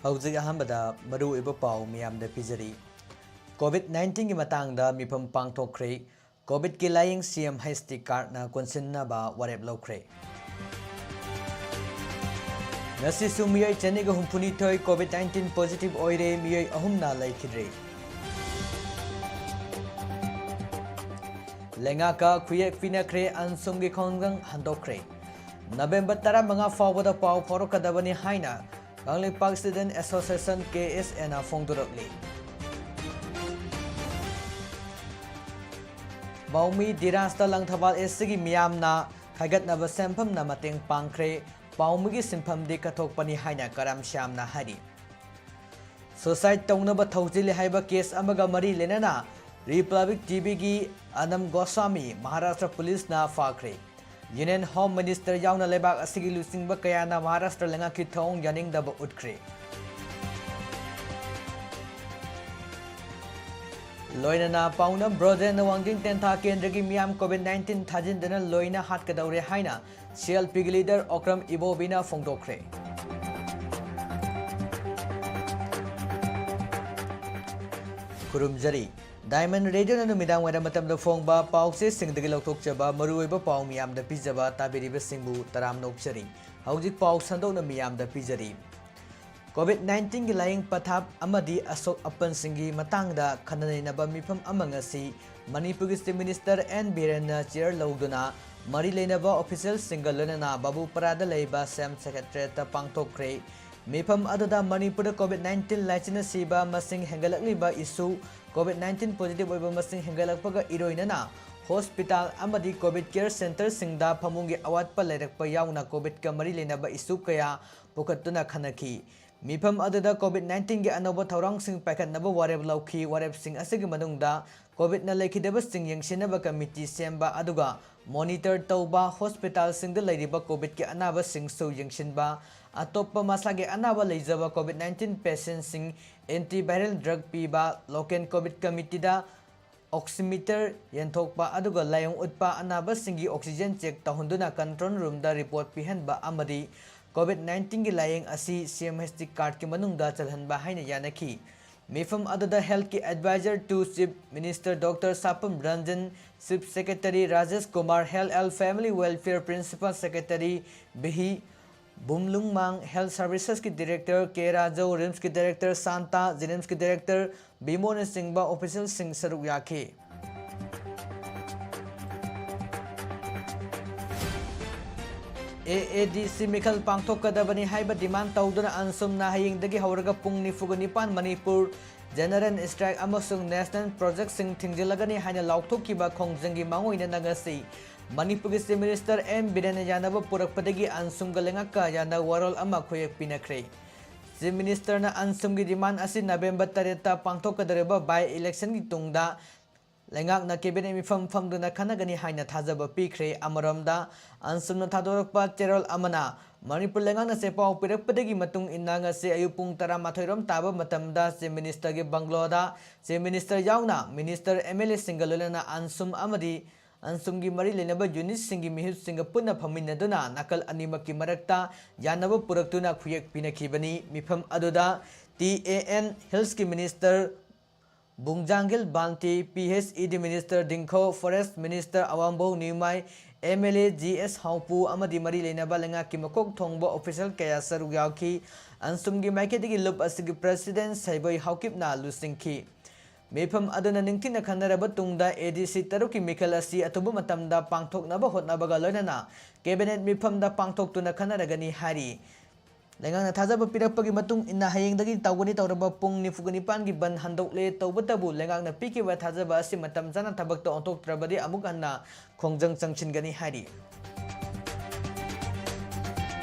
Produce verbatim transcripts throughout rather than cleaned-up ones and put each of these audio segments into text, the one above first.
ꯍꯧꯖꯤꯛ ꯑꯍꯥꯟꯕꯗ ꯃꯔꯨꯑꯣꯏꯕ ꯄꯥꯎ ꯃꯤꯌꯥꯝꯗ ꯄꯤꯖꯔꯤ꯫ ꯀꯣꯚꯤꯗ ꯅꯥꯏꯟꯇꯤꯟꯒꯤ ꯃꯇꯥꯡꯗ ꯃꯤꯐꯝ ꯄꯥꯡꯊꯣꯛꯈ꯭ꯔꯦ꯫ ꯀꯣꯚꯤꯗꯀꯤ ꯂꯥꯌꯦꯡ ꯁꯤ ꯑꯦꯝ ꯍꯩꯆ ꯇꯤ ꯀꯥꯔꯗꯅ ꯀꯣꯟꯁꯤꯟꯅꯕ ꯋꯥꯔꯦꯞ ꯂꯧꯈ꯭ꯔꯦ꯫ ꯉꯁꯤꯁꯨ ꯃꯤꯑꯣꯏ ꯆꯅꯤꯒ ꯍꯨꯝꯐꯨꯅꯤꯊꯣꯏ ꯀꯣꯚꯤꯗ ꯅꯥꯏꯟꯇꯤꯟ ꯄꯣꯖꯤꯇꯤꯚ ꯑꯣꯏꯔꯦ, ꯃꯤꯑꯣꯏ ꯑꯍꯨꯝꯅ ꯂꯩꯈꯤꯗ꯭ꯔꯦ꯫ ꯂꯩꯉꯥꯛꯀ ꯈꯨꯌꯦꯛ ꯄꯤꯅꯈ꯭ꯔꯦ, ꯑꯟꯁꯨꯝꯒꯤ ꯈꯣꯡꯖꯪ ꯍꯟꯗꯣꯛꯈ꯭ꯔꯦ꯫ ꯅꯕꯦꯝꯕꯔ ꯇꯔꯥꯃꯉꯥ ꯐꯥꯎꯕꯗ ꯄꯥꯎ ꯐꯥꯎꯔꯛꯀꯗꯕꯅꯤ ꯍꯥꯏꯅ ꯀꯪꯂꯩꯄꯥꯛ ꯁ꯭ꯇꯨꯗꯦꯟꯠ ꯑꯦꯁꯣꯁꯤꯌꯦꯁꯟ, ꯀꯦ ꯑꯦꯁ ꯑꯦꯅ ꯐꯣꯡꯗꯣꯔꯛꯂꯤ꯫ ꯃꯥꯎꯃꯤ ꯗꯤꯔꯥꯖꯇ ꯂꯪꯊꯕꯥꯜ ꯑꯦꯁ ꯁꯤꯒꯤ ꯃꯤꯌꯥꯝꯅ ꯈꯥꯏꯒꯠꯅꯕ ꯁꯦꯟꯐꯝꯅ ꯃꯇꯦꯡ ꯄꯥꯡꯈ꯭ꯔꯦ꯫ ꯄꯥꯎꯃꯤꯒꯤ ꯁꯤꯟꯐꯝꯗꯤ ꯀꯠꯊꯣꯛꯄꯅꯤ ꯍꯥꯏꯅ ꯀꯔꯝ ꯁ꯭ꯌꯥꯝꯅ ꯍꯥꯏꯔꯤ꯫ ꯁꯨꯁꯥꯏꯗ ꯇꯧꯅꯕ ꯊꯧꯖꯤꯜꯂꯤ ꯍꯥꯏꯕ ꯀꯦꯁ ꯑꯃꯒ ꯃꯔꯤ ꯂꯩꯅꯅ ꯔꯤꯄꯕ꯭ꯂꯤꯛ ꯇꯤ ꯚꯤꯒꯤ ꯑꯅꯝ ꯒꯣꯁ꯭ꯋꯥꯃꯤ ꯃꯍꯥꯔꯥꯁꯇ꯭ꯔ ꯄꯨꯂꯤꯁꯅ ꯐꯥꯈ꯭ꯔꯦ꯫ ꯌꯨꯅꯤꯌꯟ ꯍꯣꯝ ꯃꯤꯅꯤꯁꯇꯔ ꯌꯥꯎꯅ ꯂꯩꯕꯥꯛ ꯑꯁꯤꯒꯤ ꯂꯨꯆꯤꯡꯕ ꯀꯌꯥꯅ ꯃꯍꯥꯔꯥꯁꯇ꯭ꯔ ꯂꯩꯉꯥꯛꯀꯤ ꯊꯧꯑꯣꯡ ꯌꯥꯅꯤꯡꯗꯕ ꯎꯠꯈ꯭ꯔꯦ꯫ ꯂꯣꯏꯅꯅ ꯄꯥꯎꯅꯝ ꯕ꯭ꯔꯣꯖꯦꯟꯅ ꯋꯥꯡꯖꯤꯡ ꯇꯦꯟꯊꯥ ꯀꯦꯟꯗ꯭ꯔꯒꯤ ꯃꯤꯌꯥꯝ ꯀꯣꯚꯤꯗ ꯅꯥꯏꯟꯇꯤꯟ ꯊꯥꯖꯤꯟꯗꯅ ꯂꯣꯏꯅ ꯍꯥꯠꯀꯗꯧꯔꯦ ꯍꯥꯏꯅ ꯁꯤ ꯑꯦꯜ ꯄꯤꯒꯤ ꯂꯤꯗꯔ ꯑꯣꯀ꯭ꯔꯝ ꯏꯕꯣꯕꯤꯅ ꯐꯣꯡꯗꯣꯛꯈ꯭ꯔꯦ꯫ ꯈꯨꯔꯨꯝꯖꯔꯤ꯫ ꯗꯥꯏꯃꯟ ꯔꯦꯗꯤꯑꯣꯅ ꯅꯨꯃꯤꯗꯥꯡ ꯋꯥꯏꯔꯝ ꯃꯇꯝꯗ ꯐꯣꯡꯕ ꯄꯥꯎꯆꯦꯁꯤꯡꯗꯒꯤ ꯂꯧꯊꯣꯛꯆꯕ ꯃꯔꯨꯑꯣꯏꯕ ꯄꯥꯎ ꯃꯤꯌꯥꯝꯗ ꯄꯤꯖꯕ ꯇꯥꯕꯤꯔꯤꯕꯁꯤꯡꯕꯨ ꯇꯔꯥꯝꯅ ꯑꯣꯛꯆꯔꯤ꯫ ꯍꯧꯖꯤꯛ ꯄꯥꯎ ꯁꯟꯗꯣꯛꯅ ꯃꯤꯌꯥꯝꯗ ꯄꯤꯖꯔꯤ꯫ ꯀꯣꯚꯤꯗ ꯅꯥꯏꯟꯇꯤꯟꯒꯤ ꯂꯥꯌꯦꯡ ꯄꯊꯥꯞ ꯑꯃꯗꯤ ꯑꯁꯣꯛ ꯑꯄꯟꯁꯤꯡꯒꯤ ꯃꯇꯥꯡꯗ ꯈꯟꯅ ꯅꯩꯅꯕ ꯃꯤꯐꯝ ꯑꯃ ꯉꯁꯤ ꯃꯅꯤꯄꯨꯔꯒꯤ ꯆꯤꯐ ꯃꯤꯅꯤꯁꯇꯔ ꯑꯦꯟ ꯕꯤꯔꯦꯟꯅ ꯆꯤꯌꯔ ꯂꯧꯗꯨꯅ ꯃꯔꯤ ꯂꯩꯅꯕ ꯑꯣꯐꯤꯁꯤꯌꯦꯜꯁꯤꯡꯒ ꯂꯣꯏꯅꯅ ꯕꯥꯕꯨꯄꯥꯔꯥꯗ ꯂꯩꯕ ꯁꯦꯝ ꯁꯦꯀ꯭ꯔꯦꯇꯔꯤꯌꯦꯠꯇ ꯄꯥꯡꯊꯣꯛꯈ꯭ꯔꯦ꯫ ꯃꯤꯐꯝ ꯑꯗꯨꯗ ꯃꯅꯤꯄꯨꯔꯗ ꯀꯣꯚꯤꯗ ꯅꯥꯏꯟꯇꯤꯟ ꯂꯥꯏꯆꯠꯅ ꯁꯤꯕ ꯃꯁꯤꯡ ꯍꯦꯟꯒꯠꯂꯛꯂꯤꯕ ꯏꯁꯨ, ꯀꯣꯚꯤꯗ ꯅꯥꯏꯟꯇꯤꯟ ꯄꯣꯖꯤꯇꯤꯚ ꯑꯣꯏꯕ ꯃꯁꯤꯡ ꯍꯦꯟꯒꯠꯂꯛꯄꯒ ꯏꯔꯣꯏꯅꯅ ꯍꯣꯁꯄꯤꯇꯥꯜ ꯑꯃꯗꯤ ꯀꯣꯚꯤꯗ ꯀꯦꯌꯔ ꯁꯦꯟꯇꯔꯁꯤꯡꯗ ꯐꯃꯨꯡꯒꯤ ꯑꯋꯥꯠꯄ ꯂꯩꯔꯛꯄ ꯌꯥꯎꯅ ꯀꯣꯚꯤꯗꯀ ꯃꯔꯤ ꯂꯩꯅꯕ ꯏꯁꯨ ꯀꯌꯥ ꯄꯨꯈꯠꯇꯨꯅ ꯈꯟꯅꯈꯤ꯫ ꯃꯤꯐꯝ ꯑꯗꯨꯗ ꯀꯣꯚꯤꯗ ꯅꯥꯏꯟꯇꯤꯟꯒꯤ ꯑꯅꯧꯕ ꯊꯧꯔꯥꯡꯁꯤꯡ ꯄꯥꯏꯈꯠꯅꯕ ꯋꯥꯔꯦꯞ ꯂꯧꯈꯤ꯫ ꯋꯥꯔꯦꯞꯁꯤꯡ ꯑꯁꯤꯒꯤ ꯃꯅꯨꯡꯗ ꯀꯣꯚꯤꯗꯅ ꯂꯩꯈꯤꯗꯕꯁꯤꯡ ꯌꯦꯡꯁꯤꯟꯅꯕ ꯀꯃꯤꯇꯤ ꯁꯦꯝꯕ ꯑꯗꯨꯒ ꯃꯣꯅꯤꯇꯔ ꯇꯧꯕ, ꯍꯣꯁꯄꯤꯇꯥꯜꯁꯤꯡꯗ ꯂꯩꯔꯤꯕ ꯀꯣꯚꯤꯗꯀꯤ ꯑꯅꯥꯕꯁꯤꯡꯁꯨ ꯌꯦꯡꯁꯤꯟꯕ, ꯑꯇꯣꯞꯄ ꯃꯁꯥꯒꯤ ꯑꯅꯥꯕ ꯂꯩꯖꯕ ꯀꯣꯚꯤꯗ ꯅꯥꯏꯟꯇꯤꯟ ꯄꯦꯁꯦꯟꯠꯁꯤꯡ ꯑꯦꯟꯇꯤꯚꯥꯏꯔꯦꯜ ꯗ꯭ꯔꯒ ꯄꯤꯕ, ꯂꯣꯀꯦꯜ ꯀꯣꯚꯤꯗ ꯀꯃꯤꯇꯤꯗ ꯑꯣꯛꯁꯤꯃꯤꯇꯔ ꯌꯦꯟꯊꯣꯛꯄ ꯑꯗꯨꯒ ꯂꯥꯏꯑꯣꯡ ꯎꯠꯄ ꯑꯅꯥꯕꯁꯤꯡꯒꯤ ꯑꯣꯛꯁꯤꯖꯦꯟ ꯆꯦꯛ ꯇꯧꯍꯟꯗꯨꯅ ꯀꯟꯇ꯭ꯔꯣꯜ ꯔꯨꯝꯗ ꯔꯤꯄꯣꯔꯠ ꯄꯤꯍꯟꯕ ꯑꯃꯗꯤ COVID nineteen ꯒꯤ ꯂꯥꯌꯦꯡ ꯑꯁꯤ C M H T card ꯀꯤ ꯃꯅꯨꯡꯗ ꯆꯜꯍꯟꯕ ꯍꯥꯏꯅ ꯌꯥꯅꯈꯤ꯫ ꯃꯤꯐꯝ ꯑꯗꯨꯗ Health ꯀꯤ Advisor to Chief Minister Doctor Sapam Ranjan, Chief Secretary Rajesh Kumar, Health and Family Welfare Principal Secretary ꯕꯤꯍꯤ ꯕꯨꯝꯂꯨꯡꯃꯥꯡ, Health Services ꯀꯤ Director ꯀꯦ ꯔꯥꯖꯧ, RIMS ꯀꯤ Director ꯁꯥꯟꯇꯥ, JNIMS ꯀꯤ Director ꯕꯤꯃꯣꯅꯆꯤꯡꯕ official ꯁꯤꯡ ꯁꯔꯨꯛ ꯌꯥꯈꯤ꯫ A A D C ꯃꯤꯈꯜ ꯄꯥꯡꯊꯣꯛꯀꯗꯕꯅꯤ ꯍꯥꯏꯕ demand ꯇꯧꯗꯨꯅ ꯑꯟꯁꯨꯝꯅ ꯍꯌꯦꯡꯗꯒꯤ ꯍꯧꯔꯒ ꯄꯨꯡ ꯅꯤꯐꯨꯒ ꯅꯤꯄꯥꯟ ꯃꯅꯤꯄꯨꯔ General Strike ꯑꯃꯁꯨꯡ National Project ꯁꯤꯡ ꯊꯤꯡꯖꯤꯜꯂꯒꯅꯤ ꯍꯥꯏꯅ ꯂꯥꯎꯊꯣꯛꯈꯤꯕ ꯈꯣꯡꯖꯪꯒꯤ ꯃꯥꯡꯑꯣꯏꯅꯅ ꯉꯁꯤ ꯃꯅꯤꯄꯨꯔꯒꯤ Chief Minister M ꯕꯤꯔꯦꯟꯅ ꯌꯥꯅꯕ ꯄꯨꯔꯛꯄꯗꯒꯤ ꯑꯟꯁꯨꯝꯒ ꯂꯩꯉꯥꯛꯀ ꯌꯥꯅ ꯋꯥꯔꯣꯜ ꯑꯃ ꯈꯨꯌꯦꯛ ꯄꯤꯅꯈ꯭ꯔꯦ꯫ Chief Minister ꯅ ꯑꯟꯁꯨꯝꯒꯤ demand ꯑꯁꯤ November ꯇꯔꯦꯠꯇ ꯄꯥꯡꯊꯣꯛꯀꯗꯧꯔꯤꯕ by election ꯒꯤ ꯇꯨꯡꯗ ꯂꯩꯉꯥꯛꯅ Cabinet ꯃꯤꯐꯝ ꯐꯝꯗꯨꯅ ꯈꯟꯅꯒꯅꯤ ꯍꯥꯏꯅ ꯊꯥꯖꯕ ꯄꯤꯈ꯭ꯔꯦ꯫ ꯑꯃꯔꯣꯝꯗ, ꯑꯟꯁꯨꯝꯅ ꯊꯥꯗꯣꯔꯛꯄ ꯆꯦꯔꯣꯜ ꯑꯃꯅ ꯃꯅꯤꯄꯨꯔ ꯂꯩꯉꯥꯛꯅ ꯆꯦꯄꯥꯎ ꯄꯤꯔꯛꯄꯗꯒꯤ ꯃꯇꯨꯡ ꯏꯟꯅ ꯉꯁꯤ ꯑꯌꯨꯛ ꯄꯨꯡ ꯇꯔꯥꯃꯥꯊꯣꯏ ꯔꯣꯝ ꯇꯥꯕ ꯃꯇꯝꯗ Chief Minister ꯒꯤ bungalow ꯗ Chief Minister ꯌꯥꯎꯅ Minister, M L A ꯁꯤꯡꯒ ꯂꯣꯏꯅꯅ ꯑꯟꯁꯨꯝ ꯑꯃꯗꯤ ꯑꯟꯁꯨꯝꯒꯤ ꯃꯔꯤ ꯂꯩꯅꯕ unit ꯁꯤꯡꯒꯤ ꯃꯤꯍꯨꯠꯁꯤꯡꯒ ꯄꯨꯟꯅ ꯐꯝꯃꯤꯟꯅꯗꯨꯅ ꯅꯥꯀꯜ ꯑꯅꯤꯃꯛꯀꯤ ꯃꯔꯛꯇ ꯌꯥꯅꯕ ꯄꯨꯔꯛꯇꯨꯅ ꯈꯨꯌꯦꯛ ꯄꯤꯅꯈꯤꯕꯅꯤ꯫ ꯃꯤꯐꯝ ꯑꯗꯨꯗ T A N Hills ꯀꯤ Minister ꯕꯨꯡꯖꯥꯡꯒꯤꯜ ꯕꯥꯟꯇꯤ, P H E D Minister ꯗꯤꯡꯈꯣ, Forest Minister ꯑꯋꯥꯡꯕꯧ ꯅ꯭ꯌꯨꯃꯥꯏ, M L A G S ꯍꯥꯎꯄꯨ ꯑꯃꯗꯤ ꯃꯔꯤ ꯂꯩꯅꯕ ꯂꯩꯉꯥꯛꯀꯤ ꯃꯀꯣꯛ ꯊꯣꯡꯕ official ꯀꯌꯥ ꯁꯔꯨꯛ ꯌꯥꯎꯈꯤ꯫ ꯑꯟꯁꯨꯝꯒꯤ ꯃꯥꯏꯀꯩꯗꯒꯤ ꯂꯨꯞ ꯑꯁꯤꯒꯤ President ꯁꯩꯕꯣꯏ ꯍꯥꯎꯀꯤꯞꯅ ꯂꯨꯆꯤꯡꯈꯤ꯫ ꯃꯤꯐꯝ ꯑꯗꯨꯅ ꯅꯤꯡꯊꯤꯅ ꯈꯟꯅꯔꯕ ꯇꯨꯡꯗ A D C ꯇꯔꯨꯛꯀꯤ ꯃꯤꯈꯜ ꯑꯁꯤ ꯑꯊꯨꯕ ꯃꯇꯝꯗ ꯄꯥꯡꯊꯣꯛꯅꯕ ꯍꯣꯠꯅꯕꯒ ꯂꯣꯏꯅꯅ Cabinet ꯃꯤꯐꯝꯗ ꯄꯥꯡꯊꯣꯛꯇꯨꯅ ꯈꯟꯅꯔꯒꯅꯤ ꯍꯥꯏꯔꯤ꯫ ꯂꯩꯉꯥꯛꯅ ꯊꯥꯖꯕ ꯄꯤꯔꯛꯄꯒꯤ ꯃꯇꯨꯡ ꯏꯟꯅ ꯍꯌꯦꯡꯗꯒꯤ ꯇꯧꯒꯅꯤ ꯇꯧꯔꯕ ꯄꯨꯡ ꯅꯤꯐꯨꯒ ꯅꯤꯄꯥꯟꯒꯤ ꯕꯟ ꯍꯟꯗꯣꯛꯂꯦ꯫ ꯇꯧꯕꯇꯕꯨ ꯂꯩꯉꯥꯛꯅ ꯄꯤꯈꯤꯕ ꯊꯥꯖꯕ ꯑꯁꯤ ꯃꯇꯝ ꯆꯥꯅ ꯊꯕꯛꯇ ꯑꯣꯟꯊꯣꯛꯇ꯭ꯔꯕꯗꯤ ꯑꯃꯨꯛ ꯍꯟꯅ ꯈꯣꯡꯖꯪ ꯆꯪꯁꯤꯟꯒꯅꯤ ꯍꯥꯏꯔꯤ꯫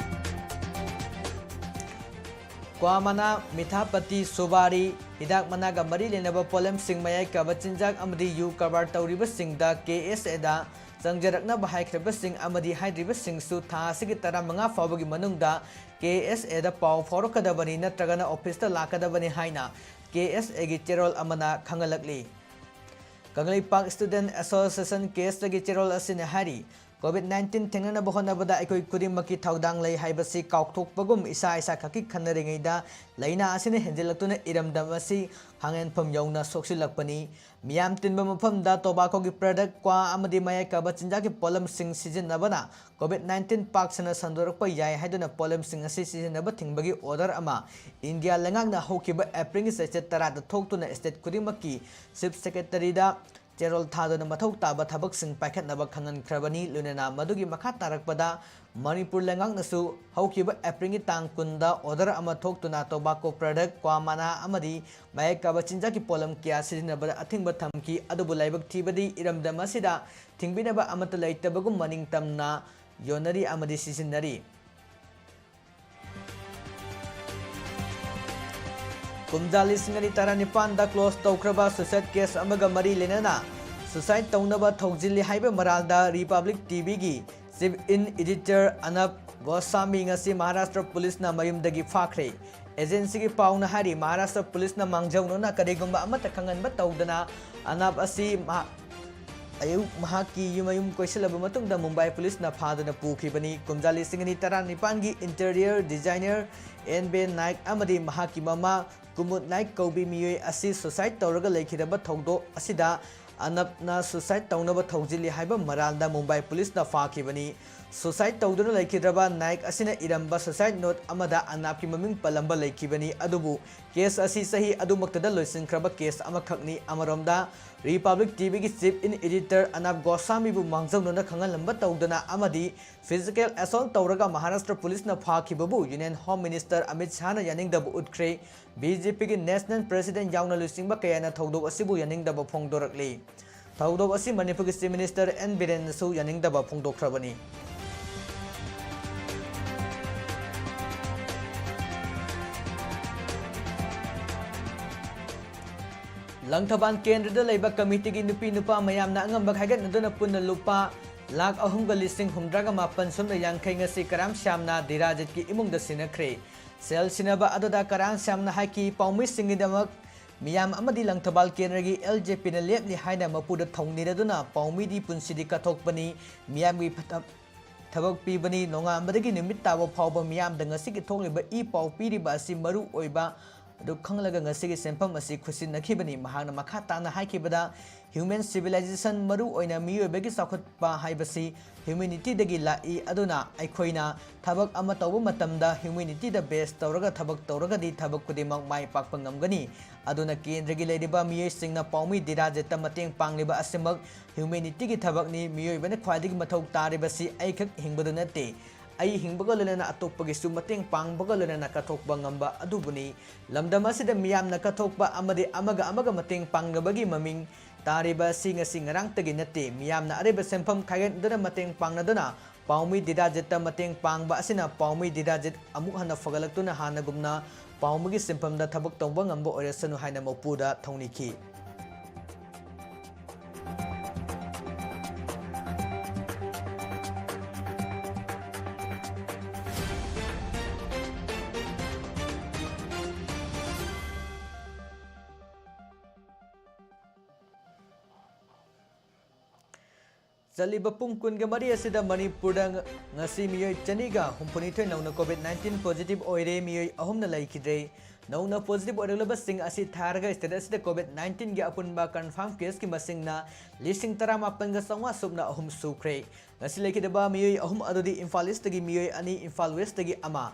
ꯀ꯭ꯋꯥ ꯃꯅꯥ, ꯃꯤꯊꯥꯄꯇꯤ, ꯁꯨꯕꯥꯔꯤ, ꯍꯤꯗꯥꯛ ꯃꯅꯥꯒ ꯃꯔꯤ ꯂꯩꯅꯕ ꯄꯣꯠꯂꯝꯁꯤꯡ, ꯃꯌꯥꯏ ꯀꯥꯕ ꯆꯤꯟꯖꯥꯛ ꯑꯃꯗꯤ ꯌꯨ ꯀꯔꯕꯥꯔ ꯇꯧꯔꯤꯕꯁꯤꯡꯗ K S A ꯗ ꯆꯪꯖꯔꯛꯅꯕ ꯍꯥꯏꯈ꯭ꯔꯕꯁꯤꯡ ꯑꯃꯗꯤ ꯍꯥꯏꯗ꯭ꯔꯤꯕꯁꯤꯡꯁꯨ ꯊꯥ ꯑꯁꯤꯒꯤ ꯇꯔꯥꯃꯉꯥ ꯐꯥꯎꯕꯒꯤ ꯃꯅꯨꯡꯗ K S A ꯗ ꯄꯥꯎ ꯐꯥꯎꯔꯛꯀꯗꯕꯅꯤ ꯅꯠꯇ꯭ꯔꯒꯅ office ꯇ ꯂꯥꯛꯀꯗꯕꯅꯤ ꯍꯥꯏꯅ K S A ꯒꯤ ꯆꯦꯔꯣꯜ ꯑꯃꯅ ꯈꯪꯍꯜꯂꯛꯂꯤ꯫ ꯀꯪꯂꯩꯄꯥꯛ Student Association, ꯀꯦꯁ ꯇꯒꯤ ꯆꯦꯔꯣꯜ ꯑꯁꯤꯅ ꯍꯥꯏꯔꯤ, COVID nineteen ꯊꯦꯡꯅꯅꯕ ꯍꯣꯠꯅꯕꯗ ꯑꯩꯈꯣꯏ ꯈꯨꯗꯤꯡꯃꯛꯀꯤ ꯊꯧꯗꯥꯡ ꯂꯩ ꯍꯥꯏꯕꯁꯤ ꯀꯥꯎꯊꯣꯛꯄꯒꯨꯝ ꯏꯁꯥ ꯏꯁꯥ ꯈꯛꯀꯤ ꯈꯟꯅꯔꯤꯉꯩꯗ ꯂꯥꯏꯅꯥ ꯑꯁꯤꯅ ꯍꯦꯟꯖꯤꯜꯂꯛꯇꯨꯅ ꯏꯔꯝꯗꯝ ꯑꯁꯤ ꯈꯥꯡꯍꯟꯐꯝ ꯌꯧꯅ ꯁꯣꯛꯆꯤꯜꯂꯛꯄꯅꯤ꯫ ꯃꯤꯌꯥꯝ ꯇꯤꯟꯕ ꯃꯐꯝꯗ ꯇꯣꯕꯥꯀꯣꯒꯤ product, ꯀ꯭ꯋꯥ ꯑꯃꯗꯤ ꯃꯌꯥꯏ ꯀꯥꯕ ꯆꯤꯟꯖꯥꯛꯀꯤ ꯄꯣꯠꯂꯝꯁꯤꯡ ꯁꯤꯖꯤꯟꯅꯕꯅ COVID nineteen ꯄꯥꯛ ꯁꯟꯅ ꯁꯟꯗꯣꯔꯛꯄ ꯌꯥꯏ ꯍꯥꯏꯗꯨꯅ ꯄꯣꯠꯂꯝꯁꯤꯡ ꯑꯁꯤ ꯁꯤꯖꯤꯟꯅꯕ ꯊꯤꯡꯕꯒꯤ order ꯑꯃ ꯏꯟꯗꯤꯌꯥ ꯂꯩꯉꯥꯛꯅ ꯍꯧꯈꯤꯕ ꯑꯦꯄ꯭ꯔꯤꯜꯒꯤ ꯆꯩꯆꯠ ꯇꯔꯥꯗ ꯊꯣꯛꯇꯨꯅ state ꯈꯨꯗꯤꯡꯃꯛꯀꯤ chief secretaryꯗ ꯆꯦꯔꯣꯜ ꯊꯥꯗꯨꯅ ꯃꯊꯧ ꯇꯥꯕ ꯊꯕꯛꯁꯤꯡ ꯄꯥꯏꯈꯠꯅꯕ ꯈꯪꯍꯟꯈ꯭ꯔꯕꯅꯤ꯫ ꯂꯣꯏꯅꯅ ꯃꯗꯨꯒꯤ ꯃꯈꯥ ꯇꯥꯔꯛꯄꯗ ꯃꯅꯤꯄꯨꯔ ꯂꯩꯉꯥꯛꯅꯁꯨ ꯍꯧꯈꯤꯕ ꯑꯦꯄ꯭ꯔꯤꯜꯒꯤ ꯇꯥꯡ ꯀꯨꯟꯗ order ꯑꯃ ꯊꯣꯛꯇꯨꯅ ꯇꯣꯕꯥꯀꯣ product, ꯀ꯭ꯋꯥ ꯃꯅꯥ ꯑꯃꯗꯤ ꯃꯌꯥꯏ ꯀꯥꯕ ꯆꯤꯟꯖꯥꯛꯀꯤ ꯄꯣꯠꯂꯝ ꯀꯌꯥ ꯁꯤꯖꯤꯟꯅꯕꯗ ꯑꯊꯤꯡꯕ ꯊꯝꯈꯤ꯫ ꯑꯗꯨꯕꯨ ꯂꯥꯏꯕꯛ ꯊꯤꯕꯗꯤ ꯏꯔꯝꯗꯝ ꯑꯁꯤꯗ ꯊꯤꯡꯕꯤꯅꯕ ꯑꯃꯠꯇ ꯂꯩꯇꯕꯒꯨꯝ ꯃꯅꯤꯡ ꯇꯝꯅ ꯌꯣꯟꯅꯔꯤ ꯑꯃꯗꯤ ꯁꯤꯖꯤꯟꯅꯔꯤ꯫ ꯀꯨꯝꯖꯥ ꯂꯤꯁꯤꯡ ꯑꯅꯤ ꯇꯔꯥꯅꯤꯄꯥꯟꯗ close ꯇꯧꯈ꯭ꯔꯕ suicide case ꯑꯃꯒ ꯃꯔꯤ ꯂꯩꯅꯅ suicide ꯇꯧꯅꯕ ꯊꯧꯖꯤꯜꯂꯤ ꯍꯥꯏꯕ ꯃꯔꯥꯜꯗ Republic TVꯒꯤ chief in editor ꯑꯅꯕ ꯒꯣꯁꯥꯃꯤ ꯉꯁꯤ ꯃꯍꯥꯔꯥꯁꯇ꯭ꯔ ꯄꯨꯂꯤꯁꯅ ꯃꯌꯨꯝꯗꯒꯤ ꯐꯥꯈ꯭ꯔꯦ꯫ Agencyꯒꯤ ꯄꯥꯎꯅ ꯍꯥꯏꯔꯤ, ꯃꯍꯥꯔꯥꯁꯇ꯭ꯔ ꯄꯨꯂꯤꯁꯅ ꯃꯥꯡꯖꯧꯅꯅ ꯀꯔꯤꯒꯨꯝꯕ ꯑꯃꯠꯇ ꯈꯪꯍꯟꯕ ꯇꯧꯗꯅ ꯑꯅꯕ ꯑꯁꯤ ꯃꯍꯥꯛ ꯑꯌꯨꯛ ꯃꯍꯥꯛꯀꯤ ꯌꯨꯝ ꯃꯌꯨꯝ ꯀꯣꯏꯁꯤꯜꯂꯕ ꯃꯇꯨꯡꯗ ꯃꯨꯝꯕꯥꯏ ꯄꯨꯂꯤꯁꯅ ꯐꯥꯗꯨꯅ ꯄꯨꯈꯤꯕꯅꯤ꯫ ꯀꯨꯝꯖꯥ ꯂꯤꯁꯤꯡ ꯑꯅꯤ ꯇꯔꯥꯅꯤꯄꯥꯟꯒꯤ interior designer ꯑꯦꯟ ꯕꯦ ꯅꯥꯏꯛ ꯑꯃꯗꯤ ꯃꯍꯥꯛꯀꯤ ꯃꯃꯥ ꯀꯨꯃꯨꯗ ꯅꯥꯏꯛ ꯀꯧꯕꯤ ꯃꯤꯑꯣꯏ ꯑꯁꯤ suicide ꯇꯧꯔꯒ ꯂꯩꯈꯤꯗꯕ ꯊꯧꯗꯣꯛ ꯑꯁꯤꯗ ꯑꯅꯕꯅ suicide ꯇꯧꯅꯕ ꯊꯧꯖꯤꯜꯂꯤ ꯍꯥꯏꯕ ꯃꯔꯥꯜꯗ ꯃꯨꯝꯕꯥꯏ ꯄꯨꯂꯤꯁꯅ ꯐꯥꯈꯤꯕꯅꯤ꯫ Suicide ꯇꯧꯗꯨꯅ ꯂꯩꯈꯤꯗ꯭ꯔꯕ ꯅꯥꯏꯛ ꯑꯁꯤꯅ ꯏꯔꯝꯕ suicide note ꯑꯃꯗ ꯑꯅꯕꯀꯤ ꯃꯃꯤꯡ ꯄꯜꯂꯝꯕ ꯂꯩꯈꯤꯕꯅꯤ꯫ ꯑꯗꯨꯕꯨ case ꯑꯁꯤ ꯆꯍꯤ ꯑꯗꯨꯃꯛꯇꯗ ꯂꯣꯏꯁꯤꯟꯈ꯭ꯔꯕ case ꯑꯃꯈꯛꯅꯤ꯫ ꯑꯃꯔꯣꯝꯗ Republic TVꯒꯤ chief in editor ꯑꯅꯕ ꯒꯣꯁꯥꯃꯤꯕꯨ ꯃꯥꯡꯖꯧꯅꯅ ꯈꯪꯍꯜꯂꯝꯕ ꯇꯧꯗꯅ ꯑꯃꯗꯤ physical assault ꯇꯧꯔꯒ ꯃꯍꯥꯔꯥꯁꯇ꯭ꯔ ꯄꯨꯂꯤꯁꯅ ꯐꯥꯈꯤꯕꯕꯨ Union Home Minister ꯑꯃꯤꯠ ꯁꯥꯍꯅ ꯌꯥꯅꯤꯡꯗꯕ ꯎꯠꯈ꯭ꯔꯦ꯫ BJPꯒꯤ national president ꯌꯥꯎꯅ ꯂꯨꯆꯤꯡꯕ ꯀꯌꯥꯅ ꯊꯧꯗꯣꯛ ꯑꯁꯤꯕꯨ ꯌꯥꯅꯤꯡꯗꯕ ꯐꯣꯡꯗꯣꯔꯛꯂꯤ꯫ ꯊꯧꯗꯣꯛ ꯑꯁꯤ ꯃꯅꯤꯄꯨꯔꯒꯤ chief minister ꯑꯦꯟ ꯕꯤꯔꯦꯟꯅꯁꯨ ꯌꯥꯅꯤꯡꯗꯕ ꯐꯣꯡꯗꯣꯛꯈ꯭ꯔꯕꯅꯤ꯫ ꯂꯪꯊꯕꯥꯜ ꯀꯦꯟꯗ꯭ꯔꯗ ꯂꯩꯕ committeeꯒꯤ ꯅꯨꯄꯤ ꯅꯨꯄꯥ ꯃꯌꯥꯝꯅ ꯑꯉꯝꯕ ꯈꯥꯏꯒꯠꯅꯗꯨꯅ ꯄꯨꯟꯅ ꯂꯨꯄꯥ ꯂꯥꯈ ꯑꯍꯨꯝꯒ ꯂꯤꯁꯤꯡ ꯍꯨꯝꯗ꯭ꯔꯥꯒ ꯃꯥꯄꯟ ꯁꯨꯞꯅ ꯌꯥꯡꯈꯩ ꯉꯁꯤ ꯀꯔꯥꯝ ꯁ꯭ꯌꯥꯝꯅ ꯙꯤꯔꯥꯖꯤꯠꯀꯤ ꯏꯃꯨꯡꯗ ꯁꯤꯟꯅꯈ꯭ꯔꯦ꯫ ꯁꯦꯜ ꯁꯤꯟꯅꯕ ꯑꯗꯨꯗ ꯀꯔꯥꯝ ꯁ꯭ꯌꯥꯝꯅ ꯍꯥꯏꯈꯤ, ꯄꯥꯎꯃꯤꯁꯤꯡꯒꯤꯗꯃꯛ ꯃꯤꯌꯥꯝ ꯑꯃꯗꯤ ꯂꯪꯊꯕꯥꯜ ꯀꯦꯟꯗ꯭ꯔꯒꯤ ꯑꯦꯜ ꯖꯦ ꯄꯤꯅ ꯂꯦꯞꯂꯤ ꯍꯥꯏꯅ ꯃꯄꯨꯗ ꯊꯧꯅꯤꯔꯗꯨꯅ ꯄꯥꯎꯃꯤꯗꯤ ꯄꯨꯟꯁꯤꯗꯤ ꯀꯠꯊꯣꯛꯄꯅꯤ, ꯃꯤꯌꯥꯝꯒꯤ ꯐꯠꯇ-, ꯊꯕꯛ ꯄꯤꯕꯅꯤ, ꯅꯣꯡꯉꯥꯟꯕꯗꯒꯤ ꯅꯨꯃꯤꯠ ꯇꯥꯕ ꯐꯥꯎꯕ ꯃꯤꯌꯥꯝꯗ ꯉꯁꯤꯒꯤ ꯊꯣꯛꯂꯤꯕ ꯏ ꯄꯥꯎ ꯄꯤꯔꯤꯕ ꯑꯁꯤ ꯃꯔꯨ ꯑꯣꯏꯕ ꯑꯗꯨ ꯈꯪꯂꯒ ꯉꯁꯤꯒꯤ ꯁꯦꯟꯐꯝ ꯑꯁꯤ ꯈꯨꯠꯁꯤꯟꯅꯈꯤꯕꯅꯤ꯫ ꯃꯍꯥꯛꯅ ꯃꯈꯥ ꯇꯥꯅ ꯍꯥꯏꯈꯤꯕꯗ, human civilization, ꯃꯔꯨ ꯑꯣꯏꯅ ꯃꯤꯑꯣꯏꯕꯒꯤ ꯆꯥꯎꯈꯠꯄ ꯍꯥꯏꯕꯁꯤ humanityꯗꯒꯤ ꯂꯥꯛꯏ꯫ ꯑꯗꯨꯅ ꯑꯩꯈꯣꯏꯅ ꯊꯕꯛ ꯑꯃ ꯇꯧꯕ ꯃꯇꯝꯗ humanityꯗ base ꯇꯧꯔꯒ ꯊꯕꯛ ꯇꯧꯔꯒꯗꯤ ꯊꯕꯛ ꯈꯨꯗꯤꯡꯃꯛ ꯃꯥꯏ ꯄꯥꯛꯄ ꯉꯝꯒꯅꯤ꯫ ꯑꯗꯨꯅ ꯀꯦꯟꯗ꯭ꯔꯒꯤ ꯂꯩꯔꯤꯕ ꯃꯤꯑꯣꯏꯁꯤꯡꯅ ꯄꯥꯎꯃꯤ ꯗꯤꯔꯥꯖꯤꯠꯇ ꯃꯇꯦꯡ ꯄꯥꯡꯂꯤꯕ ꯑꯁꯤꯃꯛ humanityꯒꯤ ꯊꯕꯛꯅꯤ꯫ ꯃꯤꯑꯣꯏꯕꯅ ꯈ꯭ꯋꯥꯏꯗꯒꯤ ꯃꯊꯧ ꯇꯥꯔꯤꯕꯁꯤ ꯑꯩꯈꯛ ꯍꯤꯡꯕꯗꯨ ꯅꯠꯇꯦ, ꯑꯩ ꯍꯤꯡꯕꯒ ꯂꯣꯏꯅꯅ ꯑꯇꯣꯞꯄꯒꯤꯁꯨ ꯃꯇꯦꯡ ꯄꯥꯡꯕꯒ ꯂꯣꯏꯅꯅ ꯀꯠꯊꯣꯛꯄ ꯉꯝꯕ ꯑꯗꯨꯕꯨꯅꯤ꯫ ꯂꯝꯗꯝ ꯑꯁꯤꯗ ꯃꯤꯌꯥꯝꯅ ꯀꯠꯊꯣꯛꯄ ꯑꯃꯗꯤ ꯑꯃꯒ ꯑꯃꯒ ꯃꯇꯦꯡ ꯄꯥꯡꯅꯕꯒꯤ ꯃꯃꯤꯡ ꯇꯥꯔꯤꯕ ꯑꯁꯤ ꯉꯁꯤ ꯉꯔꯥꯡꯇꯒꯤ ꯅꯠꯇꯦ꯫ ꯃꯤꯌꯥꯝꯅ ꯑꯔꯩꯕ ꯁꯦꯟꯐꯝ ꯈꯥꯏꯒꯠꯅꯗꯨꯅ ꯃꯇꯦꯡ ꯄꯥꯡꯅꯗꯨꯅ ꯄꯥꯎꯃꯤ ꯗꯤꯔꯥꯖꯤꯠꯇ ꯃꯇꯦꯡ ꯄꯥꯡꯕ ꯑꯁꯤꯅ ꯄꯥꯎꯃꯤ ꯗꯤꯔꯥꯖꯤꯠ ꯑꯃꯨꯛ ꯍꯟꯅ ꯐꯒꯠꯂꯛꯇꯨꯅ ꯍꯥꯟꯅꯒꯨꯝꯅ ꯄꯥꯎꯃꯤꯒꯤ ꯁꯤꯟꯐꯝꯗ ꯊꯕꯛ ꯇꯧꯕ ꯉꯝꯕ ꯑꯣꯏꯔꯁꯅꯨ ꯍꯥꯏꯅ ꯃꯄꯨꯗ ꯊꯧꯅꯤꯈꯤ꯫ ꯆꯠꯂꯤꯕ ꯄꯨꯡ ꯀꯨꯟꯒ ꯃꯔꯤ ꯑꯁꯤꯗ ꯃꯅꯤꯄꯨꯔꯗ ꯉ-, ꯉꯁꯤ ꯃꯤꯑꯣꯏ ꯆꯅꯤꯒ ꯍꯨꯝꯐꯨꯅꯤꯊꯣꯏ ꯅꯧꯅ COVID nineteen positive ꯑꯣꯏꯔꯦ, ꯃꯤꯑꯣꯏ ꯑꯍꯨꯝꯅ ꯂꯩꯈꯤꯗ꯭ꯔꯦ꯫ ꯅꯧꯅ positive ꯑꯣꯏꯔꯛꯂꯕꯁꯤꯡ ꯑꯁꯤ ꯊꯥꯔꯒ state ꯑꯁꯤꯗ COVID nineteenꯒꯤ ꯑꯄꯨꯟꯕ confirm caseꯀꯤ ꯃꯁꯤꯡꯅ ꯂꯤꯁꯤꯡ ꯇꯔꯥꯃꯥꯄꯟꯒ ꯆꯥꯝꯃꯉꯥ ꯁꯨꯞꯅ ꯑꯍꯨꯝ ꯁꯨꯈ꯭ꯔꯦ꯫ ꯉꯁꯤ ꯂꯩꯈꯤꯗꯕ ꯃꯤꯑꯣꯏ ꯑꯍꯨꯝ ꯑꯗꯨꯗꯤ ꯏꯝꯐꯥꯜ ꯏꯁꯇꯒꯤ ꯃꯤꯑꯣꯏ ꯑꯅꯤ, ꯏꯝꯐꯥꯜ ꯋꯦꯁꯇꯒꯤ ꯑꯃ꯫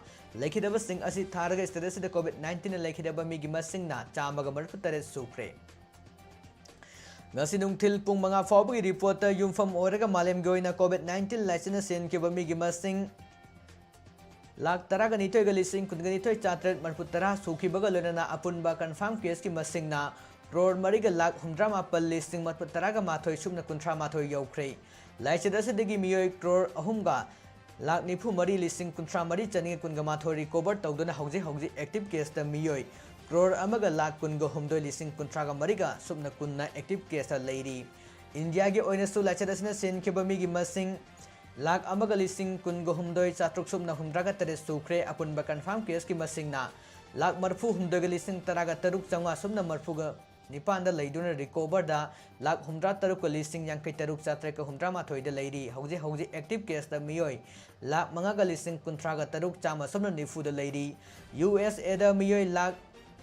ꯂꯩꯈꯤꯗꯕꯁꯤꯡ ꯑꯁꯤ ꯊꯥꯔꯒ state ꯑꯁꯤꯗ COVID nineteenꯅ ꯂꯩꯈꯤꯗꯕ ꯃꯤꯒꯤ ꯃꯁꯤꯡꯅ ꯆꯥꯝꯃꯒ ꯃꯔꯤꯐꯨ ꯇꯔꯦꯠ ꯁꯨꯈ꯭ꯔꯦ꯫ ꯉꯁꯤ ꯅꯨꯡꯊꯤꯜ ꯄꯨꯡ ꯃꯉꯥ ꯐꯥꯎꯕꯒꯤ reportꯇ ꯌꯨꯝꯐꯝ ꯑꯣꯏꯔꯒ ꯃꯥꯂꯦꯝꯒꯤ ꯑꯣꯏꯅ COVID nineteen ꯂꯥꯏꯆꯠꯅ ꯁꯤꯍꯟꯈꯤꯕ ꯃꯤꯒꯤ ꯃꯁꯤꯡ ꯂꯥꯈ ꯇꯔꯥꯒ ꯅꯤꯊꯣꯏꯒ ꯂꯤꯁꯤꯡ ꯀꯨꯟꯒ ꯅꯤꯊꯣꯏ ꯆꯥꯇ꯭ꯔꯦꯠ ꯃꯔꯤꯐꯨ ꯇꯔꯥ ꯁꯨꯈꯤꯕꯒ ꯂꯣꯏꯅꯅ ꯑꯄꯨꯟꯕ confirm caseꯀꯤ ꯃꯁꯤꯡꯅ ꯀ꯭ꯔꯣꯔ ꯃꯔꯤꯒ ꯂꯥꯈ ꯍꯨꯝꯗ꯭ꯔꯥ ꯃꯥꯄꯜ ꯂꯤꯁꯤꯡ ꯃꯔꯤꯐꯨ ꯇꯔꯥꯒ ꯃꯥꯊꯣꯏ ꯁꯨꯞꯅ ꯀꯨꯟꯊ꯭ꯔꯥ ꯃꯥꯊꯣꯏ ꯌꯧꯈ꯭ꯔꯦ꯫ ꯂꯥꯏꯆꯠ ꯑꯁꯤꯗꯒꯤ ꯃꯤꯑꯣꯏ ꯀ꯭ꯔꯣꯔ ꯑꯍꯨꯝꯒ ꯂꯥꯈ ꯅꯤꯐꯨ ꯃꯔꯤ ꯂꯤꯁꯤꯡ ꯀꯨꯟꯊ꯭ꯔꯥ ꯃꯔꯤ ꯆꯅꯤꯒ ꯀꯨꯟꯒ ꯃꯥꯊꯣꯏ recover ꯇꯧꯗꯨꯅ ꯍꯧꯖꯤꯛ ꯍꯧꯖꯤꯛ active caseꯇ ꯃꯤꯑꯣꯏ ꯀ꯭ꯔꯣꯔ ꯑꯃꯒ ꯂꯥꯈ ꯀꯨꯟꯒ ꯍꯨꯝꯗꯣꯏ ꯂꯤꯁꯤꯡ ꯀꯨꯟꯊ꯭ꯔꯥꯒ ꯃꯔꯤꯒ ꯁꯨꯞꯅ ꯀꯨꯟꯅ active caseꯇ ꯂꯩꯔꯤ꯫ ꯏꯟꯗꯤꯌꯥꯒꯤ ꯑꯣꯏꯅꯁꯨ ꯂꯥꯏꯆꯠ ꯑꯁꯤꯅ ꯁꯤꯍꯟꯈꯤꯕ ꯃꯤꯒꯤ ꯃꯁꯤꯡ ꯂꯥꯈ ꯑꯃꯒ ꯂꯤꯁꯤꯡ ꯀꯨꯟꯒ ꯍꯨꯝꯗꯣꯏ ꯆꯥꯇ꯭ꯔꯨꯛ ꯁꯨꯞꯅ ꯍꯨꯝꯗ꯭ꯔꯥꯒ ꯇꯔꯦꯠ ꯁꯨꯈ꯭ꯔꯦ꯫ ꯑꯄꯨꯟꯕ confirm caseꯀꯤ ꯃꯁꯤꯡꯅ ꯂꯥꯈ ꯃꯔꯤꯐꯨ ꯍꯨꯝꯗꯣꯏꯒ ꯂꯤꯁꯤꯡ ꯇꯔꯥꯒ ꯇꯔꯨꯛ ꯆꯥꯝꯃꯉꯥ ꯑꯁꯨꯝꯅ ꯃꯔꯤꯐꯨꯒ ꯅꯤꯄꯥꯟꯗ ꯂꯩꯗꯨꯅ, ꯔꯤꯀꯣꯚꯔꯗ ꯂꯥꯈ ꯍꯨꯝꯗ꯭ꯔꯥ ꯇꯔꯨꯛꯀ ꯂꯤꯁꯤꯡ ꯌꯥꯡꯈꯩ ꯇꯔꯨꯛ ꯆꯥꯇ꯭ꯔꯦꯠꯀ ꯍꯨꯝꯗ꯭ꯔꯥ ꯃꯥꯊꯣꯏꯗ ꯂꯩꯔꯤ꯫ ꯍꯧꯖꯤꯛ ꯍꯧꯖꯤꯛ ꯑꯦꯛꯇꯤꯚ ꯀꯦꯁꯇ ꯃꯤꯑꯣꯏ ꯂꯥꯈ ꯃꯉꯥꯒ ꯂꯤꯁꯤꯡ ꯀꯨꯟꯊ꯭ꯔꯥꯒ ꯇꯔꯨꯛ ꯆꯥꯝꯃ ꯑꯁꯨꯝꯅ ꯅꯤꯐꯨꯗ ꯂꯩꯔꯤ꯫ ꯌꯨ ꯑꯦꯁ ꯑꯦꯗ ꯃꯤꯑꯣꯏ ꯂꯥꯈ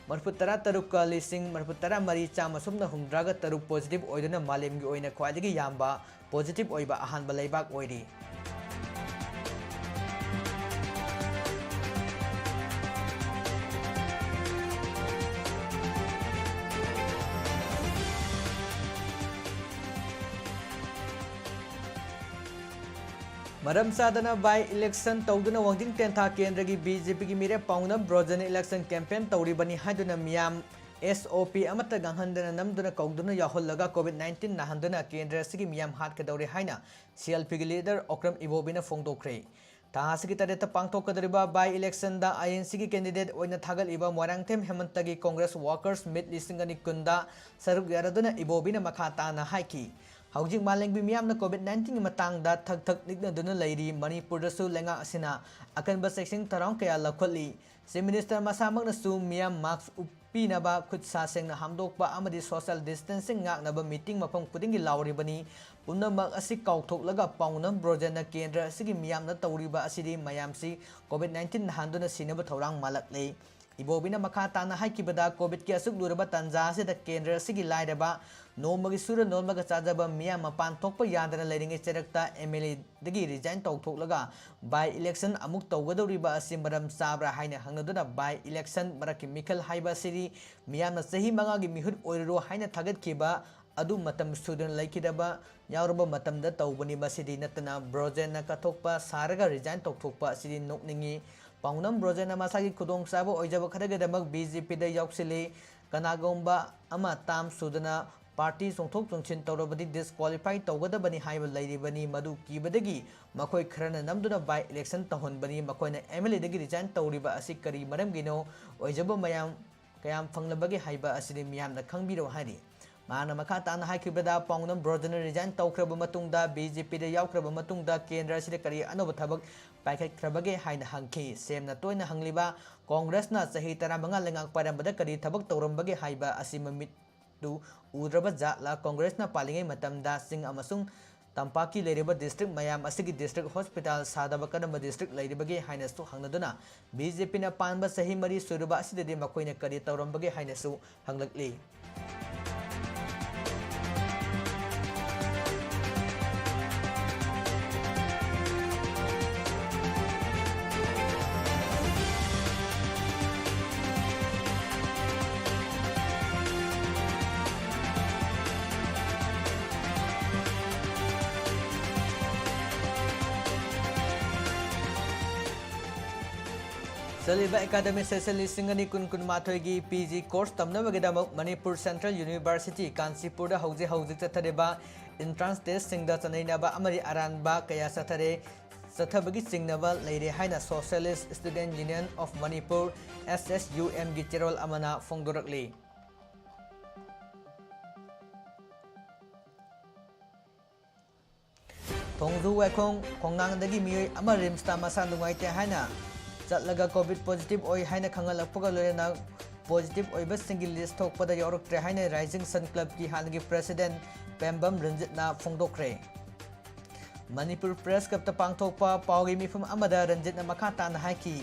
ꯃꯔꯤꯐꯨ ꯇꯔꯥ ꯇꯔꯨꯛꯀ ꯂꯤꯁꯤꯡ ꯃꯔꯤꯐꯨ ꯇꯔꯥ ꯃꯔꯤ ꯆꯥꯝꯃ ꯑꯁꯨꯝꯅ ꯍꯨꯝꯗ꯭ꯔꯥꯒ ꯇꯔꯨꯛ ꯄꯣꯖꯤꯇꯤꯚ ꯑꯣꯏꯗꯨꯅ ꯃꯥꯂꯦꯝꯒꯤ ꯑꯣꯏꯅ ꯈ꯭ꯋꯥꯏꯗꯒꯤ ꯌꯥꯝꯕ ꯄꯣꯖꯤꯇꯤꯚ ꯑꯣꯏꯕ ꯑꯍꯥꯟꯕ ꯂꯩꯕꯥꯛ ꯑꯣꯏꯔꯤ꯫ ꯃꯔꯝ ꯆꯥꯗꯅ ꯕꯥꯏ ꯏꯂꯦꯛꯁꯟ ꯇꯧꯗꯨꯅ ꯋꯥꯡꯖꯤꯡ ꯇꯦꯟꯊꯥ ꯀꯦꯟꯗ꯭ꯔꯒꯤ ꯕꯤ ꯖꯦ ꯄꯤꯒꯤ ꯃꯤꯔꯦꯞ ꯄꯥꯎꯅꯝ ꯕ꯭ꯔꯣꯖꯦꯟ ꯏꯂꯦꯛꯁꯟ ꯀꯦꯝꯄꯦꯟ ꯇꯧꯔꯤꯕꯅꯤ ꯍꯥꯏꯗꯨꯅ ꯃꯤꯌꯥꯝ ꯑꯦꯁ ꯑꯣ ꯄꯤ ꯑꯃꯠꯇ ꯉꯥꯡꯍꯟꯗꯅ ꯅꯝꯗꯨꯅ ꯀꯧꯗꯨꯅ ꯌꯥꯎꯍꯜꯂꯒ ꯀꯣꯚꯤꯗ ꯅꯥꯏꯟꯇꯤꯟ ꯅꯥꯍꯟꯗꯨꯅ ꯀꯦꯟꯗ꯭ꯔ ꯑꯁꯤꯒꯤ ꯃꯤꯌꯥꯝ ꯍꯥꯠꯀꯗꯧꯔꯦ ꯍꯥꯏꯅ ꯁꯤ ꯑꯦꯜ ꯄꯤꯒꯤ ꯂꯤꯗꯔ ꯑꯣꯀ꯭ꯔꯝ ꯏꯕꯣꯕꯤꯅ ꯐꯣꯡꯗꯣꯛꯈ꯭ꯔꯦ꯫ ꯊꯥ ꯑꯁꯤꯒꯤ ꯇꯔꯦꯠꯇ ꯄꯥꯡꯊꯣꯛꯀꯗꯧꯔꯤꯕ ꯕꯥꯏ ꯏꯂꯦꯛꯁꯟꯗ ꯑꯥꯏ ꯑꯦꯟ ꯁꯤꯒꯤ ꯀꯦꯟꯗꯤꯗꯦꯠ ꯑꯣꯏꯅ ꯊꯥꯒꯠꯂꯤꯕ ꯃꯣꯏꯔꯥꯡꯊꯦꯝ ꯍꯦꯃꯟꯇꯒꯤ ꯀꯣꯡꯒ꯭ꯔꯦꯁ ꯋꯥꯔꯀꯔꯁ ꯃꯤꯠ ꯂꯤꯁꯤꯡ ꯑꯅꯤ ꯀꯨꯟꯗ ꯁꯔꯨꯛ ꯌꯥꯔꯗꯨꯅ ꯏꯕꯣꯕꯤꯅ ꯃꯈꯥ ꯇꯥꯅ ꯍꯥꯏꯈꯤ, ꯍꯧꯖꯤꯛ ꯃꯥꯂꯦꯝꯒꯤ ꯃꯤꯌꯥꯝꯅ ꯀꯣꯚꯤꯗ ꯅꯥꯏꯟꯇꯤꯟꯒꯤ ꯃꯇꯥꯡꯗ ꯊꯛ ꯊꯛ ꯅꯤꯛꯅꯗꯨꯅ ꯂꯩꯔꯤ꯫ ꯃꯅꯤꯄꯨꯔꯗꯁꯨ ꯂꯩꯉꯥꯛ ꯑꯁꯤꯅ ꯑꯀꯟꯕ ꯆꯦꯛꯁꯤꯟ ꯊꯧꯔꯥꯡ ꯀꯌꯥ ꯂꯧꯈꯠꯂꯤ꯫ ꯆꯤꯐ ꯃꯤꯅꯤꯁꯇꯔ ꯃꯁꯥꯃꯛꯅꯁꯨ ꯃꯤꯌꯥꯝ ꯃꯥꯛꯁ ꯎꯞꯄꯤꯅꯕ, ꯈꯨꯠ ꯁꯥ ꯁꯦꯡꯅ ꯍꯥꯝꯗꯣꯛꯄ ꯑꯃꯗꯤ ꯁꯣꯁꯤꯌꯦꯜ ꯗꯤꯁꯇꯦꯟꯁꯤꯡ ꯉꯥꯛꯅꯕ ꯃꯤꯇꯤꯡ ꯃꯐꯝ ꯈꯨꯗꯤꯡꯒꯤ ꯂꯥꯎꯔꯤꯕꯅꯤ꯫ ꯄꯨꯝꯅꯃꯛ ꯑꯁꯤ ꯀꯥꯎꯊꯣꯛꯂꯒ ꯄꯥꯎꯅꯝ ꯕ꯭ꯔꯣꯖꯦꯟꯅ ꯀꯦꯟꯗ꯭ꯔ ꯑꯁꯤꯒꯤ ꯃꯤꯌꯥꯝꯅ ꯇꯧꯔꯤꯕ ꯑꯁꯤꯗꯤ ꯃꯌꯥꯝꯁꯤ ꯀꯣꯚꯤꯗ ꯅꯥꯏꯟꯇꯤꯟ ꯅꯥꯍꯟꯗꯨꯅ ꯁꯤꯅꯕ ꯊꯧꯔꯥꯡ ꯃꯥꯜꯂꯛꯂꯦ꯫ ꯏꯕꯣꯕꯤꯅ ꯃꯈꯥ ꯇꯥꯅ ꯍꯥꯏꯈꯤꯕꯗ, ꯀꯣꯚꯤꯗꯀꯤ ꯑꯁꯨꯛ ꯂꯨꯔꯕ ꯇꯥꯟꯖꯥ ꯑꯁꯤꯗ ꯀꯦꯟꯗ꯭ꯔ ꯑꯁꯤꯒꯤ ꯂꯥꯏꯔꯕ, ꯅꯣꯡꯃꯒꯤ ꯁꯨꯔ ꯅꯣꯝꯂꯒ ꯆꯥꯖꯕ ꯃꯤꯌꯥꯝ ꯃꯄꯥꯟ ꯊꯣꯛꯄ ꯌꯥꯗꯅ ꯂꯩꯔꯤꯉꯩ ꯆꯩꯔꯛꯇ ꯑꯦꯝ ꯑꯦꯜ ꯑꯦꯗꯒꯤ ꯔꯤꯖꯥꯏꯟ ꯇꯧꯊꯣꯛꯂꯒ ꯕꯥꯏ ꯏꯂꯦꯛꯁꯟ ꯑꯃꯨꯛ ꯇꯧꯒꯗꯧꯔꯤꯕ ꯑꯁꯤ ꯃꯔꯝ ꯆꯥꯕ꯭ꯔꯥ ꯍꯥꯏꯅ ꯍꯪꯅꯗꯨꯅ, ꯕꯥꯏ ꯏꯂꯦꯛꯁꯟ ꯃꯔꯛꯀꯤ ꯃꯤꯈꯜ ꯍꯥꯏꯕ ꯑꯁꯤꯗꯤ ꯃꯤꯌꯥꯝꯅ ꯆꯍꯤ ꯃꯉꯥꯒꯤ ꯃꯤꯍꯨꯠ ꯑꯣꯏꯔꯨꯔꯣ ꯍꯥꯏꯅ ꯊꯥꯒꯠꯈꯤꯕ ꯑꯗꯨ ꯃꯇꯝ ꯁꯨꯗꯅ ꯂꯩꯈꯤꯗꯕ ꯌꯥꯎꯔꯕ ꯃꯇꯝꯗ ꯇꯧꯕꯅꯤ꯫ ꯃꯁꯤꯗꯤ ꯅꯠꯇꯅ ꯕ꯭ꯔꯣꯖꯦꯟꯅ ꯀꯠꯊꯣꯛꯄ ꯁꯥꯔꯒ ꯔꯤꯖꯥꯏꯟ ꯇꯧꯊꯣꯛꯄ ꯑꯁꯤꯗꯤ ꯅꯣꯛꯅꯤꯡꯉꯤ꯫ ꯄꯥꯎꯅꯝ ꯕ꯭ꯔꯣꯖꯦꯟꯅ ꯃꯁꯥꯒꯤ ꯈꯨꯗꯣꯡꯆꯥꯕ ꯑꯣꯏꯖꯕ ꯈꯔꯒꯤꯗꯃꯛ ꯕꯤ ꯖꯦ ꯄꯤꯗ ꯌꯥꯎꯁꯤꯜꯂꯤ꯫ ꯀꯅꯥꯒꯨꯝꯕ ꯑꯃ ꯇꯥꯝ ꯁꯨꯗꯅ ꯄꯥꯔꯇꯤ ꯆꯣꯡꯊꯣꯛ ꯆꯣꯡꯁꯤꯟ ꯇꯧꯔꯕꯗꯤ ꯗꯤꯁꯀ꯭ꯋꯥꯂꯤꯐꯥꯏ ꯇꯧꯒꯗꯕꯅꯤ ꯍꯥꯏꯕ ꯂꯩꯔꯤꯕꯅꯤ꯫ ꯃꯗꯨ ꯀꯤꯕꯗꯒꯤ ꯃꯈꯣꯏ ꯈꯔꯅ ꯅꯝꯗꯨꯅ ꯕꯥꯏ ꯏꯂꯦꯛꯁꯟ ꯇꯧꯍꯟꯕꯅꯤ꯫ ꯃꯈꯣꯏꯅ ꯑꯦꯝ ꯑꯦꯜ ꯑꯦꯗꯒꯤ ꯔꯤꯖꯥꯏꯟ ꯇꯧꯔꯤꯕ ꯑꯁꯤ ꯀꯔꯤ ꯃꯔꯝꯒꯤꯅꯣ? ꯑꯣꯏꯖꯕ ꯃꯌꯥꯝ ꯀꯌꯥꯝ ꯐꯪꯂꯕꯒꯦ ꯍꯥꯏꯕ ꯑꯁꯤꯗꯤ ꯃꯤꯌꯥꯝꯅ ꯈꯪꯕꯤꯔꯣ ꯍꯥꯏꯔꯤ꯫ ꯃꯍꯥꯛꯅ ꯃꯈꯥ ꯇꯥꯅ ꯍꯥꯏꯈꯤꯕꯗ, ꯄꯥꯎꯅꯝ ꯕ꯭ꯔꯣꯖꯦꯟꯅ ꯔꯤꯖꯥꯏꯟ ꯇꯧꯈ꯭ꯔꯕ ꯃꯇꯨꯡꯗ, ꯕꯤ ꯖꯦ ꯄꯤꯗ ꯌꯥꯎꯈ꯭ꯔꯕ ꯃꯇꯨꯡꯗ ꯀꯦꯟꯗ꯭ꯔ ꯑꯁꯤꯗ ꯀꯔꯤ ꯑꯅꯧꯕ ꯊꯕꯛ ꯄꯥꯏꯈꯠꯈ꯭ꯔꯕꯒꯦ ꯍꯥꯏꯅ ꯍꯪꯈꯤ꯫ ꯁꯦꯝꯅ ꯇꯣꯏꯅ ꯍꯪꯂꯤꯕ ꯀꯣꯡꯒ꯭ꯔꯦꯁꯅ ꯆꯍꯤ ꯇꯔꯥꯃꯉꯥ ꯂꯩꯉꯥꯛ ꯄꯥꯏꯔꯝꯕꯗ ꯀꯔꯤ ꯊꯕꯛ ꯇꯧꯔꯝꯕꯒꯦ ꯍꯥꯏꯕ ꯑꯁꯤ ꯃꯃꯤꯠ ꯇꯨ ꯎꯗ꯭ꯔꯕ ꯖꯥꯠꯂ? ꯀꯣꯡꯒ꯭ꯔꯦꯁꯅ ꯄꯥꯜꯂꯤꯉꯩ ꯃꯇꯝꯗ ꯆꯤꯡ ꯑꯃꯁꯨꯡ ꯇꯝꯄꯥꯛꯀꯤ ꯂꯩꯔꯤꯕ district ꯃꯌꯥꯝ ꯑꯁꯤꯒꯤ district hospital ꯁꯥꯗꯕ ꯀꯔꯝꯕ district ꯂꯩꯔꯤꯕꯒꯦ ꯍꯥꯏꯅꯁꯨ ꯍꯪꯅꯗꯨꯅ, BJPꯅ ꯄꯥꯟꯕ ꯆꯍꯤ ꯃꯔꯤ ꯁꯨꯔꯕ ꯑꯁꯤꯗꯗꯤ ꯃꯈꯣꯏꯅ ꯀꯔꯤ ꯇꯧꯔꯝꯕꯒꯦ ꯍꯥꯏꯅꯁꯨ ꯍꯪꯂꯛꯂꯤ꯫ ꯆꯠꯂꯤꯕ academic session ꯂꯤꯁꯤꯡ ꯑꯅꯤ ꯀꯨꯟ ꯀꯨꯟꯃꯥꯊꯣꯏꯒꯤ PG course ꯇꯝꯅꯕꯒꯤꯗꯃꯛ Manipur Central University ꯀꯥꯟꯆꯤꯄꯨꯔꯗ ꯍꯧꯖꯤꯛ ꯍꯧꯖꯤꯛ ꯆꯠꯊꯔꯤꯕ entrance testꯁꯤꯡꯗ ꯆꯅꯩꯅꯕ ꯑꯃꯗꯤ ꯑꯔꯥꯟꯕ ꯀꯌꯥ ꯆꯠꯊꯔꯦ꯫ ꯆꯠꯊꯕꯒꯤ ꯆꯤꯡꯅꯕ ꯂꯩꯔꯦ ꯍꯥꯏꯅ Socialist Student Union of Manipur, SSUMꯒꯤ ꯆꯦꯔꯣꯜ ꯑꯃꯅ ꯐꯣꯡꯗꯣꯔꯛꯂꯤ꯫ ꯊꯣꯡꯖꯨ ꯋꯥꯏꯈꯣꯡ ꯈꯣꯡꯅꯥꯡꯗꯒꯤ ꯃꯤꯑꯣꯏ ꯑꯃ RIMSꯇ ꯃꯁꯥ ꯅꯨꯡꯉꯥꯏꯇꯦ ꯍꯥꯏꯅ ꯆꯠꯂꯒ COVID positive ꯑꯣꯏ ꯍꯥꯏꯅ ꯈꯪꯍꯜꯂꯛꯄꯒ ꯂꯣꯏꯅꯅ positive ꯑꯣꯏꯕꯁꯤꯡꯒꯤ list ꯊꯣꯛꯄꯗ ꯌꯥꯎꯔꯛꯇ꯭ꯔꯦ ꯍꯥꯏꯅ Rising Sun Clubꯀꯤ ꯍꯥꯟꯅꯒꯤ president ꯄꯦꯝꯕꯝ ꯔꯟꯖꯤꯠꯅ ꯐꯣꯡꯗꯣꯛꯈ꯭ꯔꯦ꯫ ꯃꯅꯤꯄꯨꯔ Press Clubꯇ ꯄꯥꯡꯊꯣꯛꯄ ꯄꯥꯎꯒꯤ ꯃꯤꯐꯝ ꯑꯃꯗ ꯔꯟꯖꯤꯠꯅ ꯃꯈꯥ ꯇꯥꯅ ꯍꯥꯏꯈꯤ,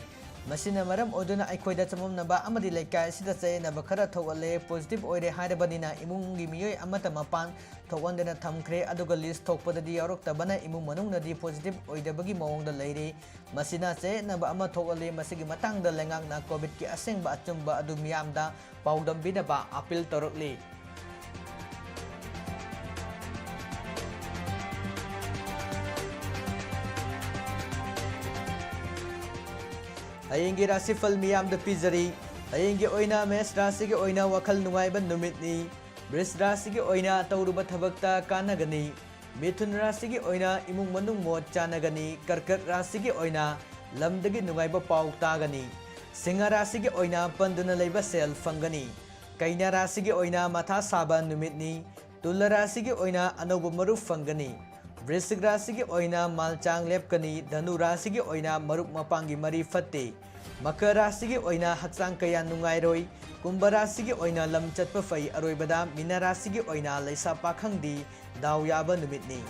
ꯃꯁꯤꯅ ꯃꯔꯝ ꯑꯣꯏꯗꯨꯅ ꯑꯩꯈꯣꯏꯗ ꯆꯃꯝꯅꯕ ꯑꯃꯗꯤ ꯂꯩꯀꯥꯏ ꯑꯁꯤꯗ ꯆꯌꯦꯠꯅꯕ ꯈꯔ ꯊꯣꯛꯍꯜꯂꯦ꯫ Positive ꯑꯣꯏꯔꯦ ꯍꯥꯏꯔꯕꯅꯤꯅ ꯏꯃꯨꯡꯒꯤ ꯃꯤꯑꯣꯏ ꯑꯃꯠꯇ ꯃꯄꯥꯟ ꯊꯣꯛꯍꯟꯗꯅ ꯊꯝꯈ꯭ꯔꯦ, ꯑꯗꯨꯒ list ꯊꯣꯛꯄꯗꯗꯤ ꯌꯥꯎꯔꯛꯇꯕꯅ ꯏꯃꯨꯡ ꯃꯅꯨꯡꯅꯗꯤ positive ꯑꯣꯏꯗꯕꯒꯤ ꯃꯑꯣꯡꯗ ꯂꯩꯔꯤ꯫ ꯃꯁꯤꯅ ꯆꯌꯦꯠꯅꯕ ꯑꯃ ꯊꯣꯛꯍꯜꯂꯤ꯫ ꯃꯁꯤꯒꯤ ꯃꯇꯥꯡꯗ ꯂꯩꯉꯥꯛꯅ COVIDꯀꯤ ꯑꯁꯦꯡꯕ ꯑꯆꯨꯝꯕ ꯑꯗꯨ ꯃꯤꯌꯥꯝꯗ ꯄꯥꯎꯗꯝꯕꯤꯅꯕ appeal ꯇꯧꯔꯛꯂꯤ꯫ ꯍꯌꯦꯡꯒꯤ ꯔꯥꯁꯤꯐꯜ ꯃꯤꯌꯥꯝꯗ ꯄꯤꯖꯔꯤ꯫ ꯍꯌꯦꯡꯒꯤ ꯑꯣꯏꯅ ꯃꯦꯁ ꯔꯥꯁꯤꯒꯤ ꯑꯣꯏꯅ ꯋꯥꯈꯜ ꯅꯨꯡꯉꯥꯏꯕ ꯅꯨꯃꯤꯠꯅꯤ꯫ ꯕ꯭ꯔꯤꯖ ꯔꯥꯁꯤꯒꯤ ꯑꯣꯏꯅ ꯇꯧꯔꯨꯕ ꯊꯕꯛꯇ ꯀꯥꯟꯅꯒꯅꯤ꯫ ꯃꯤꯊꯨꯟ ꯔꯥꯁꯤꯒꯤ ꯑꯣꯏꯅ ꯏꯃꯨꯡ ꯃꯅꯨꯡ ꯃꯣꯠ ꯆꯥꯟꯅꯒꯅꯤ꯫ ꯀꯔꯀꯠ ꯔꯥꯁꯤꯒꯤ ꯑꯣꯏꯅ ꯂꯝꯗꯒꯤ ꯅꯨꯡꯉꯥꯏꯕ ꯄꯥꯎ ꯇꯥꯒꯅꯤ꯫ ꯁꯤꯡꯍ ꯔꯥꯁꯤꯒꯤ ꯑꯣꯏꯅ ꯄꯟꯗꯨꯅ ꯂꯩꯕ ꯁꯦꯜ ꯐꯪꯒꯅꯤ꯫ ꯀꯩꯅꯥ ꯔꯥꯁꯤꯒꯤ ꯑꯣꯏꯅ ꯃꯊꯥ ꯁꯥꯕ ꯅꯨꯃꯤꯠꯅꯤ꯫ ꯇꯨꯂꯥ ꯔꯥꯁꯤꯒꯤ ꯑꯣꯏꯅ ꯑꯅꯧꯕ ꯃꯔꯨꯞ ꯐꯪꯒꯅꯤ꯫ ꯕ꯭ꯔꯤꯁꯤꯛ ꯔꯥꯁꯤꯒꯤ ꯑꯣꯏꯅ ꯃꯥꯜꯆꯥꯡ ꯂꯦꯞꯀꯅꯤ, ꯙꯅꯨ ꯔꯥꯁꯤꯒꯤ ꯑꯣꯏꯅ ꯃꯔꯨꯞ ꯃꯄꯥꯡꯒꯤ ꯃꯔꯤ ꯐꯠꯇꯦ, ꯃꯀꯔ ꯔꯥꯁꯤꯒꯤ ꯑꯣꯏꯅ ꯍꯛꯆꯥꯡ ꯀꯌꯥ ꯅꯨꯡꯉꯥꯏꯔꯣꯏ, ꯀꯨꯝꯚ ꯔꯥꯁꯤꯒꯤ ꯑꯣꯏꯅ ꯂꯝ ꯆꯠꯄ ꯐꯩ, ꯑꯔꯣꯏꯕꯗ ꯃꯤꯅ ꯔꯥꯁꯤꯒꯤ ꯑꯣꯏꯅ ꯂꯩꯁꯥ ꯄꯥꯈꯪꯗꯤ ꯗꯥꯎ ꯌꯥꯕ ꯅꯨꯃꯤꯠꯅꯤ꯫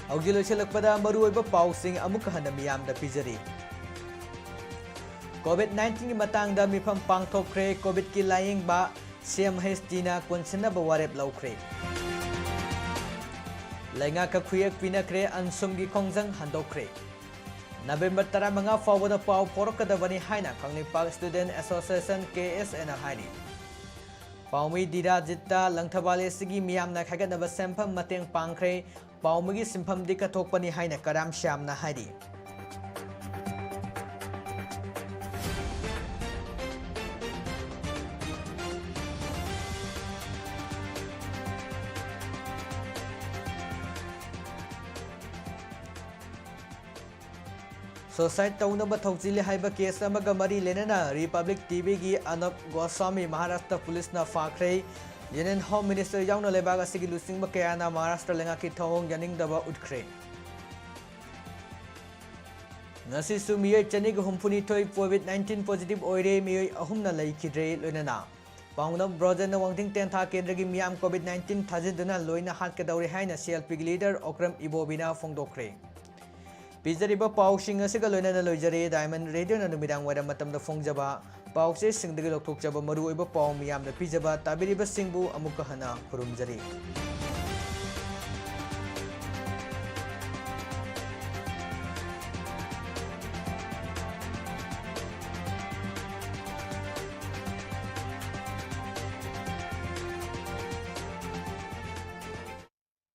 ꯍꯧꯖꯤꯛ ꯂꯣꯏꯁꯤꯜꯂꯛꯄꯗ ꯃꯔꯨꯑꯣꯏꯕ ꯄꯥꯎꯁꯤꯡ ꯑꯃꯨꯛꯀ ꯍꯟꯅ ꯃꯤꯌꯥꯝꯗ ꯄꯤꯖꯔꯤ꯫ ꯀꯣꯚꯤꯗ ꯅꯥꯏꯟꯇꯤꯟꯒꯤ ꯃꯇꯥꯡꯗ ꯃꯤꯐꯝ ꯄꯥꯡꯊꯣꯛꯈ꯭ꯔꯦ꯫ ꯀꯣꯚꯤꯗꯀꯤ ꯂꯥꯌꯦꯡꯕ ꯁꯤ ꯑꯦꯝ ꯑꯩꯆ ꯇꯤꯅ ꯀꯣꯟꯁꯤꯟꯅꯕ ꯋꯥꯔꯦꯞ ꯂꯧꯈ꯭ꯔꯦ꯫ ꯂꯩꯉꯥꯛꯀ ꯈꯨꯌꯦꯛ ꯄꯤꯅꯈ꯭ꯔꯦ, ꯑꯟꯁꯨꯝꯒꯤ ꯈꯣꯡꯖꯪ ꯍꯟꯗꯣꯛꯈ꯭ꯔꯦ꯫ ꯅꯕꯦꯝꯕꯔ ꯇꯔꯥꯃꯉꯥ ꯐꯥꯎꯕꯗ ꯄꯥꯎ ꯐꯥꯎꯔꯛꯀꯗꯕꯅꯤ ꯍꯥꯏꯅ ꯀꯪꯂꯩꯄꯥꯛ ꯁ꯭ꯇꯨꯗꯦꯟꯠ ꯑꯦꯁꯣꯁꯤꯌꯦꯁꯟ, ꯀꯦ ꯑꯦꯁ ꯑꯦꯅ ꯍꯥꯏꯔꯤ꯫ ꯄꯥꯎꯃꯤ ꯗꯤꯔꯥꯖꯤꯠꯇ ꯂꯪꯊꯕꯥꯜ ꯑꯦꯁ ꯁꯤꯒꯤ ꯃꯤꯌꯥꯝꯅ ꯈꯥꯏꯒꯠꯅꯕ ꯁꯦꯟꯐꯝ ꯃꯇꯦꯡ ꯄꯥꯡꯈ꯭ꯔꯦ꯫ ꯄꯥꯎꯃꯤꯒꯤ ꯁꯤꯟꯐꯝꯗꯤ ꯀꯠꯊꯣꯛꯄꯅꯤ ꯍꯥꯏꯅ ꯀꯔꯥꯝ ꯁ꯭ꯌꯥꯝꯅ ꯍꯥꯏꯔꯤ꯫ ꯁꯨꯁꯥꯏꯗ ꯇꯧꯅꯕ ꯊꯧꯆꯤꯜꯂꯤ ꯍꯥꯏꯕ ꯀꯦꯁ ꯑꯃꯒ ꯃꯔꯤ ꯂꯩꯅꯅ ꯔꯤꯄꯕ꯭ꯂꯤꯛ ꯇꯤꯚꯤꯒꯤ ꯑꯅꯕ ꯒꯣꯁ꯭ꯋꯥꯃꯤ ꯃꯍꯥꯔꯥꯁꯇ꯭ꯔ ꯄꯨꯂꯤꯁꯅ ꯐꯥꯈ꯭ꯔꯦ꯫ ꯌꯨꯅꯤꯌꯟ ꯍꯣꯝ ꯃꯤꯅꯤꯁꯇꯔ ꯌꯥꯎꯅ ꯂꯩꯕꯥꯛ ꯑꯁꯤꯒꯤ ꯂꯨꯆꯤꯡꯕ ꯀꯌꯥꯅ ꯃꯍꯥꯔꯥꯁꯇ꯭ꯔ ꯂꯩꯉꯥꯛꯀꯤ ꯊꯧꯑꯣꯡ ꯌꯥꯅꯤꯡꯗꯕ ꯎꯠꯈ꯭ꯔꯦ꯫ ꯉꯁꯤꯁꯨ ꯃꯤꯑꯣꯏ ꯆꯅꯤꯒ ꯍꯨꯝꯐꯨꯅꯤꯊꯣꯏ ꯀꯣꯚꯤꯗ ꯅꯥꯏꯟꯇꯤꯟ ꯄꯣꯖꯤꯇꯤꯚ ꯑꯣꯏꯔꯦ, ꯃꯤꯑꯣꯏ ꯑꯍꯨꯝꯅ ꯂꯩꯈꯤꯗ꯭ꯔꯦ꯫ ꯂꯣꯏꯅꯅ ꯄꯥꯎꯅꯝ ꯕ꯭ꯔꯣꯖꯦꯟꯅ ꯋꯥꯡꯖꯤꯡ ꯇꯦꯟꯊꯥ ꯀꯦꯟꯗ꯭ꯔꯒꯤ ꯃꯤꯌꯥꯝ ꯀꯣꯚꯤꯗ ꯅꯥꯏꯟꯇꯤꯟ ꯊꯥꯖꯤꯟꯗꯨꯅ ꯂꯣꯏꯅ ꯍꯥꯠꯀꯗꯧꯔꯦ ꯍꯥꯏꯅ ꯁꯤ ꯑꯦꯜ ꯄꯤꯒꯤ ꯂꯤꯗꯔ ꯑꯣꯀ꯭ꯔꯝ ꯏꯕꯣꯕꯤꯅ ꯐꯣꯡꯗꯣꯛꯈ꯭ꯔꯦ꯫ ꯄꯤꯖꯔꯤꯕ ꯄꯥꯎꯁꯤꯡ ꯑꯁꯤꯒ ꯂꯣꯏꯅꯅ ꯂꯣꯏꯖꯔꯦ ꯗꯥꯏꯃꯟ ꯔꯦꯗꯤꯑꯣꯅ ꯅꯨꯃꯤꯗꯥꯡ ꯋꯥꯏꯔꯝ ꯃꯇꯝꯗ ꯐꯣꯡꯖꯕ ꯄꯥꯎꯆꯦꯁꯤꯡꯗꯒꯤ ꯂꯧꯊꯣꯛꯆꯕ ꯃꯔꯨꯑꯣꯏꯕ ꯄꯥꯎ ꯃꯤꯌꯥꯝꯗ ꯄꯤꯖꯕ ꯇꯥꯕꯤꯔꯤꯕꯁꯤꯡꯕꯨ ꯑꯃꯨꯛꯀ ꯍꯟꯅ ꯈꯨꯔꯨꯝꯖꯔꯤ꯫